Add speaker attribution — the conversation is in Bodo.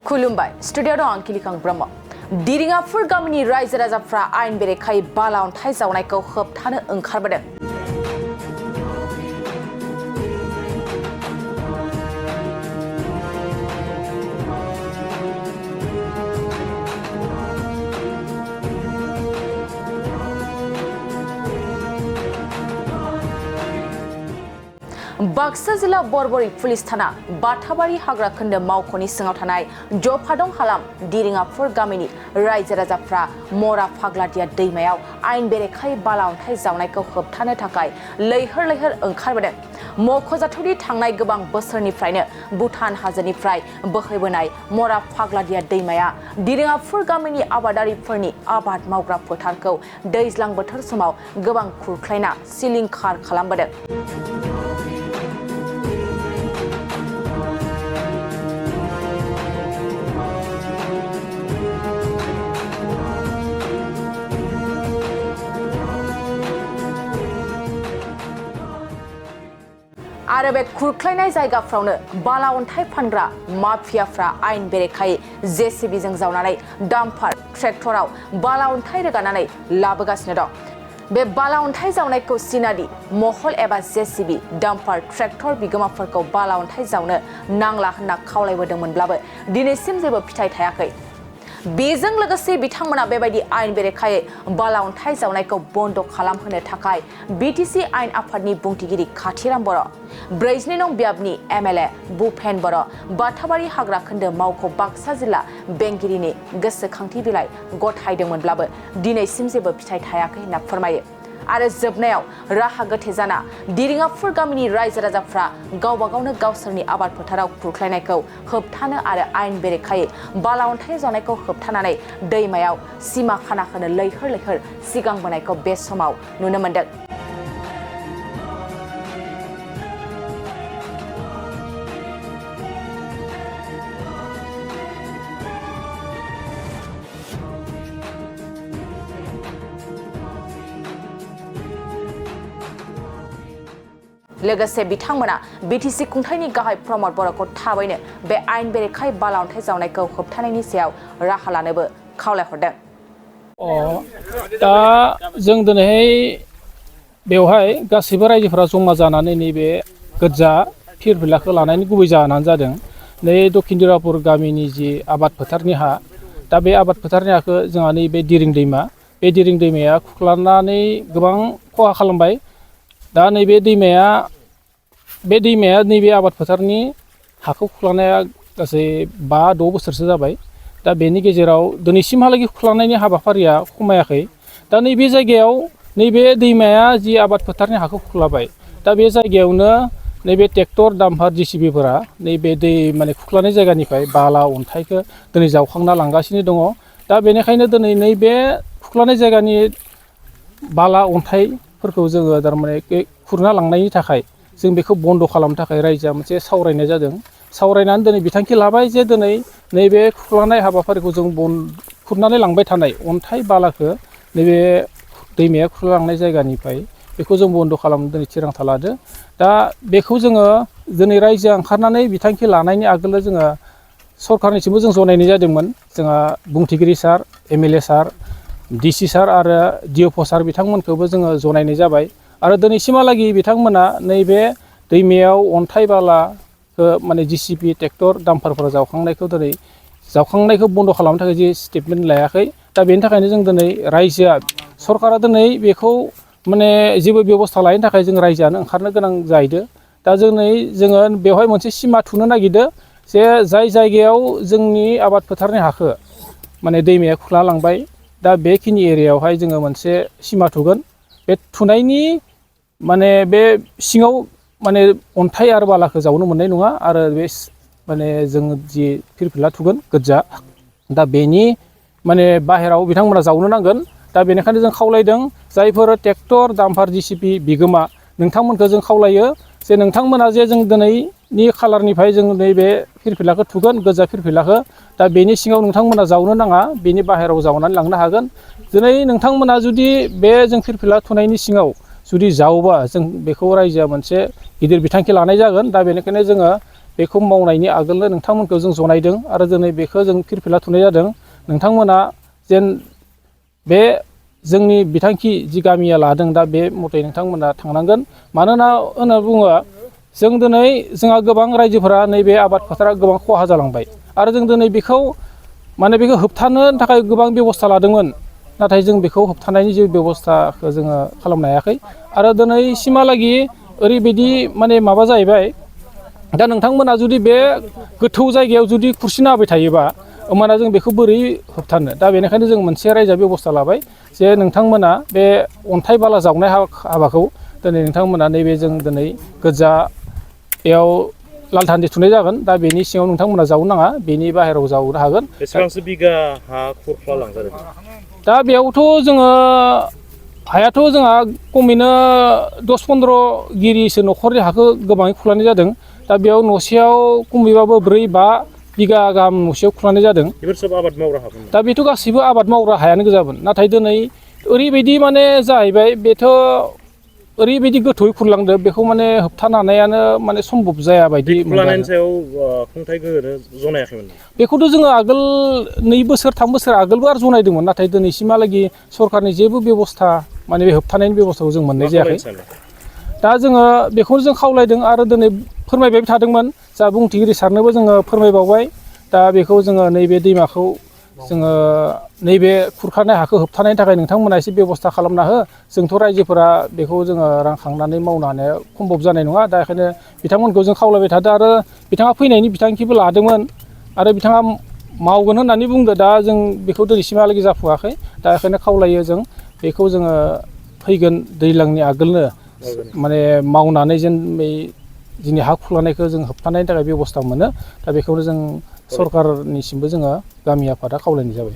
Speaker 1: खुलुमबाय स्टुडिअ दं आं किलिकां ब्रह्म दिरिङाफुर गामिनि रायजो राजाफ्रा आयेन बेरेखायै बाला अन्थाइ जावनायखौ होबथानो ओंखारबोदों। बाक्सा जिल्ला बरबरी पुलिस थाना बाथाबारि हाग्रा खोन्दो मावख'नि सिङाव थानाय जफादं हालाम दिरिङाफुर गामिनि रायजो राजाफ्रा मरा फाग्लादिया दैमायाव आयेन बेरेखायै बाला अन्थाइ जावनायखौ होबथानो थाखाय लैहोर लैहोर ओंखारबोदों। मख'जाथावदि थांनाय गोबां बोसोरनिफ्रायनो भुटान हाजोनिफ्राय बोहैबोनाय मरा फाग्लादिया दैमाया दिरिङाफुर गामिनि आबादारिफोरनि आबाद मावग्रा फोथारखौ दैज्लां बोथोर समाव गोबां खुरख्लायना सिलिंखार खालामबोदों। आरो बे खुरख्लायनाय जायगाफ्रावनो बाला अन्थाइ फानग्रा माफियाफ्रा आयेन बेरेखायै जेसिबिजों जावनानै डाम्पार ट्रेक्टराव बाला अन्थाइ रोगानानै लाबोगासिनो दं। बे बाला अन्थाइ जावनायखौ सिनादि महल एबा जेसिबि डाम्पार ट्रेक्टर बिगोमाफोरखौ बाला अन्थाइ जावनो नांला होनना खावलायबोदोंमोनब्लाबो दिनैसिम जेबो फिथाइ थायाखै। बेजों लोगोसे बिथांमोना बेबायदि आयेन बेरेखायै बाला अन्थाइ जावनायखौ बन्द खालामहोनो थाखाय बिटिसि आयेन आफादनि बुंथिगिरि खाथिराम बर', 42 नं बियाबनि एमएलए भुपेन बर', बाथाबारि हाग्रा खोन्दो मावख' बाक्सा जिल्ला बेंगिरिनि गोसोखांथि बिलाइ गथायदोंमोनब्लाबो दिनैसिम जेबो फिथाइ थायाखै होनना फोरमायो। आरो जोबनायाव राहा गोथे जाना दिरिङाफुर गामिनि रायजो राजाफ्रा गावबा गावनो गावसोरनि आबाद फोथाराव खुरख्लायनायखौ होबथानो आरो आयेन बेरेखायै बाला अन्थाइ जावनायखौ होबथानानै दैमायाव सिमा खाना होनो लैहोर लैहोर सिगांबोनायखौ बे समाव नुनो मोन्दों। लोगोसे बिथांमोना बिटिसि खुंथायनि गाहाय प्रमद बर'खौ थाबैनो बे आयेन बेरेखायै बाला अन्थाइ जावनायखौ होबथानायनि सायाव राहा लानोबो खावलायहरदों।
Speaker 2: दा जों दिनैहाय बेवहाय गासैबो रायजोफोरा जमा जानानै नैबे गोजा फिरफिलाखौ लानायनि गुबै जाहोनानो जादों नै दक्षिण दिरापुर गामिनि जि आबाद फोथारनि हा, दा बे आबाद फोथारनि हाखौ जोंहा नैबे दिरिं दैमा, बे दिरिं दैमाया खुख्लानानै गोबां खहा खालामबाय। दा नैबे दैमाया नैबे आबाद फोथारनि हाखौ खुख्लानाया गासै 5-6 बोसोरसो जाबाय। दा बेनि गेजेराव दिनैसिमहालागै खुख्लानायनि हाबाफारिया खमायाखै। दा नैबे जायगायाव नैबे दैमाया जि आबाद फोथारनि हाखौ खुख्लाबाय, दा बे जायगायावनो नैबे ट्रेक्टर डाम्पार जेसिबिफोरा नैबे दै माने खुख्लानाय जायगानिफ्राय बाला अन्थाइखौ दिनै जावखांना लांगासिनो दङ। दा बेनिखायनो दिनै नैबे खुख्लानाय जायगानि बाला अन्थाइफोरखौ जोङो थारमाने खुरना लांनायनि थाखाय जों बेखौ बन्द खालामनो थाखाय रायजोआ मोनसे सावरायनाय जादों। सावरायनानै दिनै बिथांखि लाबाय जे दिनै नैबे खुख्लानाय हाबाफारिखौ जों खुरनानै लांबाय थानाय अन्थाइ बालाखौ नैबे दैमाया खुरलांनाय जायगानिफ्राय बेखौ जों बन्द खालामनो दिनै थिरांथा लादो। दा बेखौ जोङो दिनै रायजोआ ओंखारनानै बिथांखि लानायनि आगोल जोङो सरकारनिसिमबो जों जनायनाय जादोंमोन। जोंहा बुंथिगिरि सार, एमएलए सार, डिसि सार आरो डिअफ सार बिथांमोनखौबो जोङो जनायनाय जाबाय। आरो दिनैसिमहालागै बिथांमोना नैबे दैमायाव अन्थाइ बालाखौ माने जेसिबि ट्रेक्टर डाम्पारफोरा जावखांनायखौ बन्द खालामनो थाखाय जि स्टेटमेन्ट लायाखै। दा बेनि थाखायनो जों दिनै रायजोआ सरकारा दिनै बेखौ माने जेबो बेबस्था लायैनि थाखाय जों रायजोआनो ओंखारनो गोनां जाहैदों। दा जोङो बेवहाय मोनसे सिमा थुनो नागिरदों जे जाय जायगायाव जोंनि आबाद फोथारनि हाखौ माने दैमाया खुख्ला लांबाय, दा बेखिनि एरियायावहाय जोङो मोनसे सिमा थुगोन। बे थुनायनि माने बे सिङाव माने अन्थाइ आरो बालाखौ जावनो मोननाय नङा आरो बे माने जों जि फिरफिला थुगोन गोजा, दा बेनि माने बाहेराव बिथांमोना जावनो नांगोन। दा बेनिखायनो जों खावलायदों जायफोर ट्रेक्टर डाम्पार जेसिबि बिगोमा नोंथांमोनखौ जों खावलायो जे नोंथांमोना जे जों दिनैनि खालारनिफ्राय जों नैबे फिरफिलाखौ थुगोन गोजा फिरफिलाखौ, दा बेनि सिङाव नोंथांमोना जावनो नाङा, बेनि बाहेराव जावनानै लांनो हागोन। दिनै नोंथांमोना जुदि बे जों फिरफिला थुनायनि सिङाव जुदि जावोबा जों बेखौ रायजोआ मोनसे गिदिर बिथांखि लानाय जागोन। दा बेनिखायनो जोङो बेखौ मावनायनि आगोलनो नोंथांमोनखौ जों जनायदों आरो दिनै बेखौ जों फिरफिला थुनाय जादों नोंथांमोना जेन बे जोंनि बिथांखि जि गामिया लादों दा बे मथे नोंथांमोना थांनांगोन मानोना होनना बुङो जों दिनै जोंहा गोबां रायजोफोरा नैबे आबाद फोथारा गोबां खहा जालांबाय आरो जों दिनै बेखौ माने बेखौ होबथानो थाखाय गोबां बेबस्था लादोंमोन नाथाय जों बेखौ होबथानायनि जेबो बेबस्थाखौ जोङो खालामनो हायाखै आरो दिनैसिमहालागि ओरैबायदि माने माबा जाहैबाय दा नोंथांमोना जुदि बे गोथौ जायगायाव जुदि खुरसिना होबाय थायोबा होमबाना जों बेखौ बोरै होबथानो दा बेनिखायनो जों मोनसे रायजोआ बेबस्था लाबाय जे नोंथांमोना बे अन्थाइ बाला जावनाय हाबाखौ दिनै नोंथांमोना नैबे जों दिनै गोजायाव लालथान्दि थुनाय जागोन दा बेनि सिङाव नोंथांमोना जावनो नाङा बेनि बाहेरायाव जावनो हागोन
Speaker 3: बेसेबांसो बिगा हा खुरख्ला लांजादों
Speaker 2: दा बेयावथ' जोङो हायाथ' जोंहा खमैनो 10-15 गिरिसो न'खरनि हाखौ गोबाङै खुरलानाय जादों दा बेयाव न'सेयाव खमैबाबो 4-5 बिगा गाहाम न'सेयाव खुरलानाय जादों
Speaker 3: बेफोर सब आबाद मावग्रा हामोन
Speaker 2: दा बेथ' गासैबो आबाद मावग्रा हायानो गोजामोन नाथाय दिनै ओरैबायदि माने जाहैबाय बेथ' ओरैबायदि गोथौयै खुरलांदो बेखौ माने होबथानो हानायानो माने सम्भब जाया बायदि
Speaker 3: खुरलानायनि सायाव खुंथाइ गोहोनो जनायाखैमोन
Speaker 2: बेखौथ' जोङो आगोल 2 बोसोर 3 बोसोर आगोलबो आरो जनायदोंमोन नाथाय दिनैसिमहालागि सरकारनि जेबो बेबस्था माने बे होबथानायनि बेबस्थाखौ जों मोननाय जायाखै दा जोङो बेखौनो जों खावलायदों आरो दिनै फोरमायबाय थादोंमोन जा बुंथिगिरि सारनोबो जोङो फोरमायबावबाय दा बेखौ जोङो नैबे दैमाखौ जोङो नैबे खुरखानाय हाखौ होबथानायनि थाखाय नोंथांमोना एसे बेबस्था खालामना हो जोंथ' रायजोफोरा बेखौ जोङो रां खांनानै मावनो हानाया सम्भब जानाय नङा दा बेखायनो बिथांमोनखौ जों खावलायबाय थादों आरो बिथाङा फैनायनि बिथांखिबो लादोंमोन आरो बिथाङा मावगोन होननानै बुंदो दा जों बेखौ दिनैसिमहालागै जाफुवाखै दा बेखायनो खावलायो जों बेखौ जोङो फैगोन दैज्लांनि आगोलनो माने मावनानै जेन बै जोंनि हा खुरलानायखौ जों होबथानायनि थाखाय बेबस्था मोनो दा बेखौनो जों सरकारनिसिमबो जोङो गामि आफादा खावलायनाय जाबाय